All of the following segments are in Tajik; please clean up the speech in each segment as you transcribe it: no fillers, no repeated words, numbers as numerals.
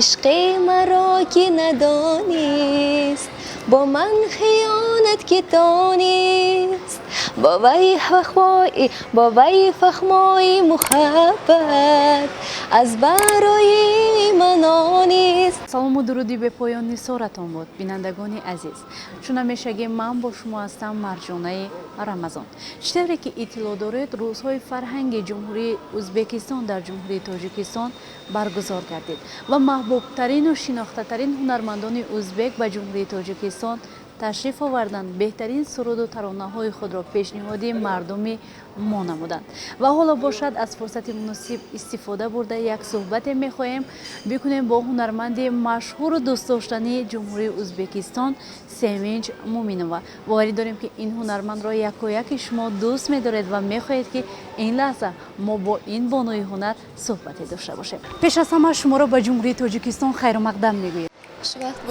Ишқи маро ки надонист, бо ман хиёнат ки донист, бо вай фахмои муҳаббат аз барои ман онист. Салому дуруди бепоён нисоратон буд, бинандагони азиз. Чун ҳамешагӣ ман бо шумо ҳастам, Марҷонаи Рамазон. Чӣ тавре ки иттилоъ доред, Рӯзҳои фарҳанги Ҷумҳурии Ӯзбекистон дар Ҷумҳурии Тоҷикистон баргузор гардид ва маҳбубтарину шинохтатарин ҳунармандони ӯзбек ба Ҷумҳурии Тоҷикистон ташриф оварданд, беҳтарин суруду таронаҳои худро пешниҳоди мардуми мо намуданд. Ва ҳоло бошад, аз фурсати муносиб истифода бурда, як суҳбате мехоҳем бикунем бо ҳунарманди машҳуру дӯстдоштании Ҷумҳурии Ӯзбекистон Севинҷ Муминова. Боварӣ дорем, ки ин ҳунармандро якояки шумо дӯст медоред ва мехоҳед, ки ин лаҳза мо бо ин бонуи ҳунар суҳбате дошта бошем. Пеш аз ҳама шуморо ба Ҷумҳурии Тоҷикистон хайрумақдам мегӯем.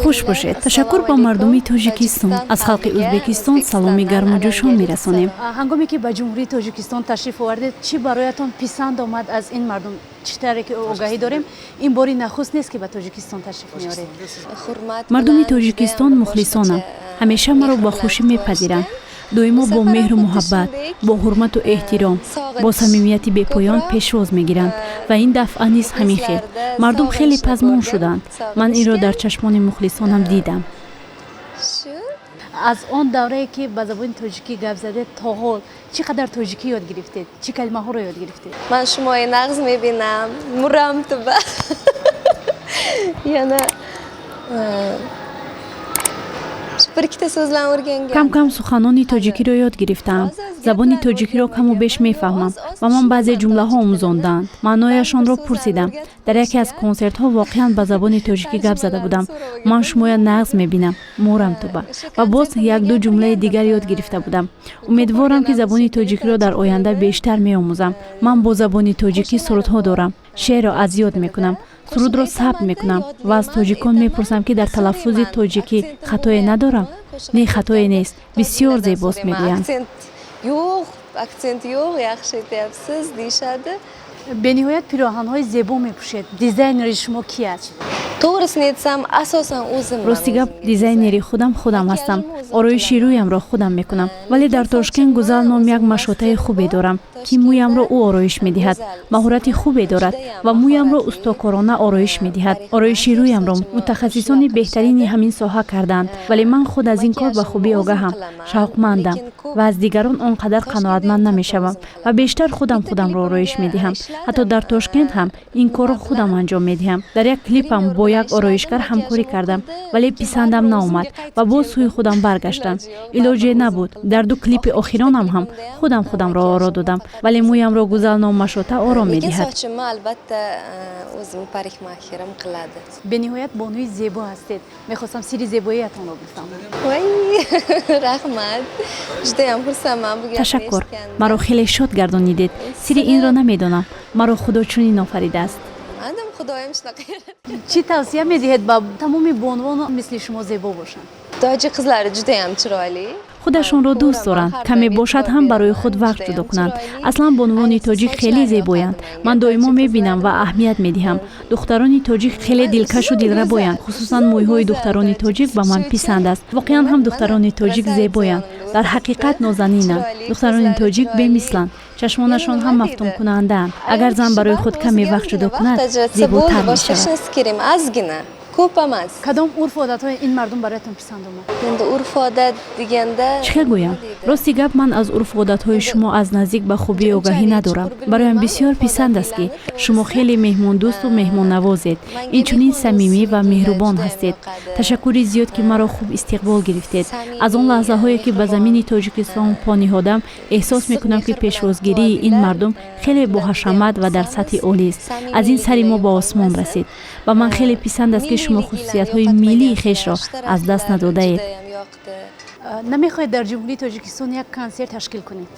Хуш бошед. Ташаккур ба мардуми Тоҷикистон. Аз халқи Ӯзбекистон саломи гарму ҷӯшон мерасонем. Ҳангоме ки ба Ҷумҳурии Тоҷикистон ташриф овардед, чӣ бароятон писанд омад аз ин мардум? Чӣ тавре ки огаҳӣ дорем, ин бори нахуст нест, ки ба Тоҷикистон ташриф меоред. Мардуми Тоҷикистон мухлисонанд, ҳамеша маро бо хушӣ мепазиранд, доимо бо меҳру муҳаббат, бо ҳурмату эҳтиром, бо самимияти бепоён пешвоз мегиранд ва ин дафъа низ ҳамин хел. Мардум хеле пазмон шуданд, ман инро дар чашмони мухлисонам дидам. Аз он даврае ки ба забони тоҷикӣ гап задед то ҳол чӣ қадар тоҷикӣ ёд гирифтед, чӣ калимаҳоро ёд гирифтед? Ман шумои нағз мебинам, мурам туба. Yana bir ikkita so'zlarni o'rgangan. Кам кам суханони тоҷикиро ёд гирифтаам. Забони тоҷикиро каму беш мефаҳмам ва ман баъзе ҷумлаҳо омӯзондаанд, маънояшонро пурсидам. Дар яке аз консертҳо воқеан ба забони тоҷикӣ гап зада будам: «Ман шумоя нағз мебинам, морам туба», ва боз якду ҷумлаи дигар ёд гирифта будам. Умедворам, ки забони тоҷикиро дар оянда бештар меомӯзам. Ман бо забони тоҷикӣ сурудҳо дорам, шеърро аз ёд мекунам, сурудро сабт мекунам ва аз тоҷикон мепурсам, ки дар талаффузи тоҷикӣ хатое надорам. «Не, хатое нест, бисёр зебост», мегӯянд. Yo'q, aksent yo'q, yaxshi aytyapsiz, deyishadi. Бениҳоят пироҳанҳои зебо мепӯшед. Дизайнери шумо ки аст? To'g'risini aytsam, asosan o'zim. Рости гап, дизайнери худам худам ҳастам. Ороиши рӯямро худам мекунам, вале дар Тошкент Гузал ном як машотаи хубе дорам, ки мӯямро ӯ ороиш медиҳад. Маҳорати хубе дорад ва мӯямро устокорона ороиш медиҳад. Ороиши рӯямро мутахассисони беҳтарини ҳамин соҳа кардаанд, вале ман худ аз ин кор ба хубӣ огаҳам, шавқмандам ва аз дигарон он қадар қаноатманд намешавам ва бештар худам худамро ороиш медиҳам. Ҳатто дар Тошкент ҳам ин корро худам анҷом медиҳам. Дар як клипам бо як ороишгар ҳамкорӣ кардам, вале писандам наомад ва боз сӯи худам баргаштам. Илоҷе набуд. Дар ду клипи охиронам ҳам худам худамро оро додам, вале мӯямро Гузал ном машота ором Lekin медиҳад. Sochimni, albatta, o'zim parикмахерим qiladi. Бениҳоят бонуи зебо ҳастед. Мехостам сирри зебоиятонро бифаҳмам. Voy, rahmat, judayam xursandman bu gapni Ташаккур. Eshitganimdan. Маро хеле шод гардонидед. Сирри инро намедонам, маро Худо чунин офаридааст. Bilmadim, Xudoyim shunaqa yaratgan. Чӣ тавсия медиҳед ба тамоми бонувон, мисли шумо зебо бошанд? Tojik qizlari judayam chiroyli. Худашонро дӯст доранд, каме бошад ҳам барои худ вақт ҷудо кунанд. Аслан бонувони тоҷик хеле зебоянд. Ман доимо мебинам ва аҳамият медиҳам. Духтарони тоҷик хеле дилкашу дилрабоянд. Хусусан мӯйҳои духтарони тоҷик ба ман писанд аст. Воқеан ҳам духтарони тоҷик зебоянд, дар ҳақиқат нозанинанд. Духтарони тоҷик бемисланд, чашмонашон ҳам мафтункунандаанд. Агар зан барои худ каме вақт ҷудо кунад, зеботар Boshqa мешавад. Hech narsa kerak emas, ozgina, ko'p emas. Кадом урфу одатҳои ин мардум бароятон писанд омад? Endi urf odat deganda Чӣ хел гӯям? Рости гап, ман аз урфу одатҳои шумо аз наздик ба хубӣ огаҳӣ надорам. Бароям бисёр писанд аст, ки шумо хеле меҳмондӯсту меҳмоннавозед, инчунин самимӣ ва меҳрубон ҳастед. Ташаккури зиёд, ки маро хуб истиқбол гирифтед. Аз он лаҳзаҳое ки ба замини Тоҷикистон по ниҳодам, эҳсос мекунам, ки пешвозгирии ин мардум хеле боҳашамат ва дар сатҳи олист. Аз ин сари мо ба осмон расид. Ба ман хеле писанд аст, ки шумо хусусиятҳои миллии хешро аз даст надодаед. Judayam yoqdi. Намехоҳед дар Ҷумҳурии Тоҷикистон як консерт ташкил кунед?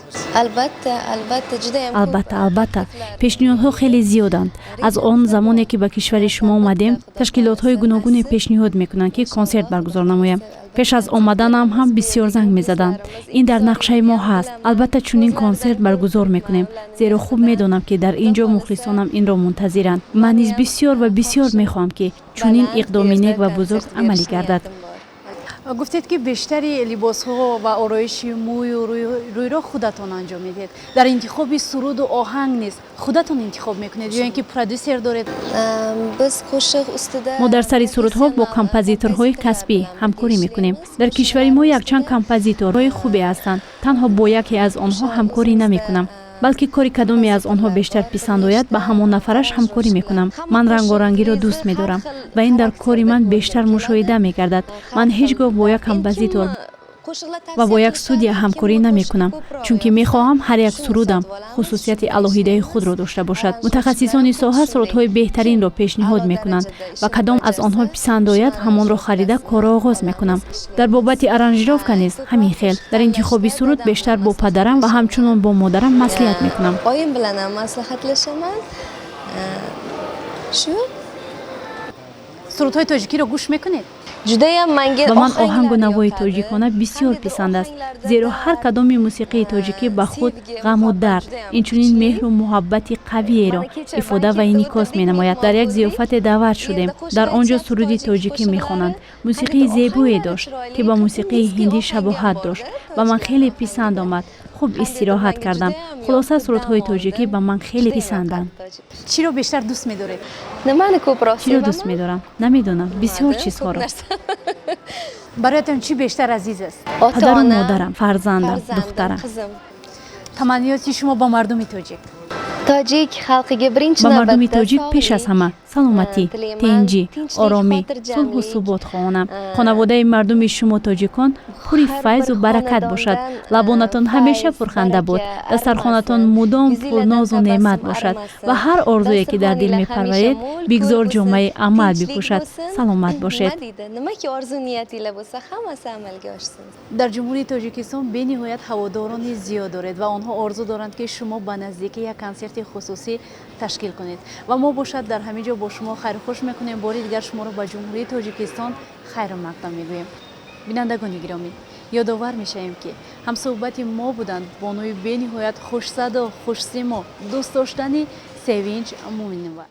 Albatta, albatta, judayam ko'p. Албатта, албатта, пешниҳодҳо хеле зиёданд. Аз он замоне ки ба кишвари шумо омадем, ташкилотҳои гуногуне пешниҳод мекунанд, ки консерт баргузор намоям. Пеш аз омаданам ҳам бисёр занг мезаданд. Ин дар нақшаи мо ҳаст. Албатта, чунин консерт баргузор мекунем, зеро хуб медонам, ки дар ин ҷо мухлисонам инро мунтазиранд. Ман низ бисёр ва бисёр мехоҳам, ки чунин иқдоми нек ва бузург амалӣ гардад. Гуфтед, ки бештари либосҳо ва ороиши мӯю рӯйро худатон анҷом медиҳед. Дар интихоби суруду оҳанг низ худатон интихоб мекунед ё ин ки продюсер доред? Biz qo'shiq ustida Мо дар сари сурудҳо бо композиторҳои касбӣ ҳамкорӣ мекунем. Дар кишвари мо якчанд композиторҳои хубе ҳастанд. Танҳо бо яке аз онҳо ҳамкорӣ намекунам, балки кори кадоме аз онҳо бештар писанд ояд, ба ҳамон нафараш ҳамкорӣ мекунам. Ман рангорангиро дӯст медорам ва ин дар кори ман бештар мушоҳида мегардад. Ман ҳеҷ гоҳ бо як композитор ва бо як студия ҳамкорӣ намекунам, чунки мехоҳам ҳар як сурудам хусусияти алоҳидаи худро дошта бошад. Мутахассисони соҳа сурудҳои беҳтаринро пешниҳод мекунанд ва кадом аз онҳо писанд ояд, ҳамонро харида, корро оғоз мекунам. Дар бобати аранжировка низ ҳамин хел. Дар интихоби суруд бештар бо падарам ва ҳамчунон бо модарам маслиҳат мекунам. Oyim bilan ham maslahatlashaman shu. Сурудҳои тоҷикиро гӯш мекунед? Judayam manga Ба ман оҳангу навои тоҷикона бисёр писанд аст, зеро ҳар кадоми мусиқии тоҷикӣ ба худ ғаму дард, инчунин меҳру муҳаббати қавиеро ифода ва инъикос менамояд. Дар як зиёфате даъват шудем. Дар он ҷо суруди тоҷикӣ мехонанд. Мусиқии зебое дошт, ки ба мусиқии ҳиндӣ шабоҳат дошт. Ба ман хеле писанд омад, хуб истироҳат кардам. Хулоса, сурудҳои тоҷикӣ ба ман хеле писанданд. Чиро бештар дӯст медоред? Nimani ko'proq Чиро дӯст медорам? Намедонам, бисёр чизҳоро. Бароятон чӣ бештар азиз аст? Падару модарам, фарзандам, духтарам. Qizim. Таманниёти шумо ба мардуми тоҷик? Tojik xalqiga birinchi Ба мардуми navbatda тоҷик пеш аз ҳама саломатӣ, tilayman, тинҷӣ, tinchlik, оромӣ, xotirjamlik, сулҳу субот хоҳонам. Хонаводаи мардуми шумо тоҷикон пури har файзу bir баракат бошад. xonadondan, Лабонатон ҳамеша fayz, пурханда буд, baraka дастархонатон armasin, мудом yuzinglardan пурнозу неъмат tabassum бошад armasin, ва ҳар орзуе ки дар дил dasturxoninglar мепарваред, hamisha mo'l, бигзор ko'l ҷомаи bo'lsin, амал tinchlik бипӯшад. Bo'lsin. Саломат бошед. Nima deydi, nimaki orzu niyatinglar bo'lsa, hammasi amalga oshsin. Дар Ҷумҳурии Тоҷикистон бениҳоят ҳаводорони зиёд доред ва онҳо орзу доранд, ки шумо ба наздикӣ як консерти хусусӣ ташкил кунед. Ва мо бошад дар ҳамин ҷо бо шумо хайрхуш мекунем. Бори дигар шуморо ба Ҷумҳурии Тоҷикистон хайру мақдам мегӯем. Бинандагони гиромӣ, ёдовар мешавем, ки ҳамсӯҳбати мо буданд бонуи бениҳоят хушсадо, хушсимо, дӯстдоштани Севинҷ Муъминова.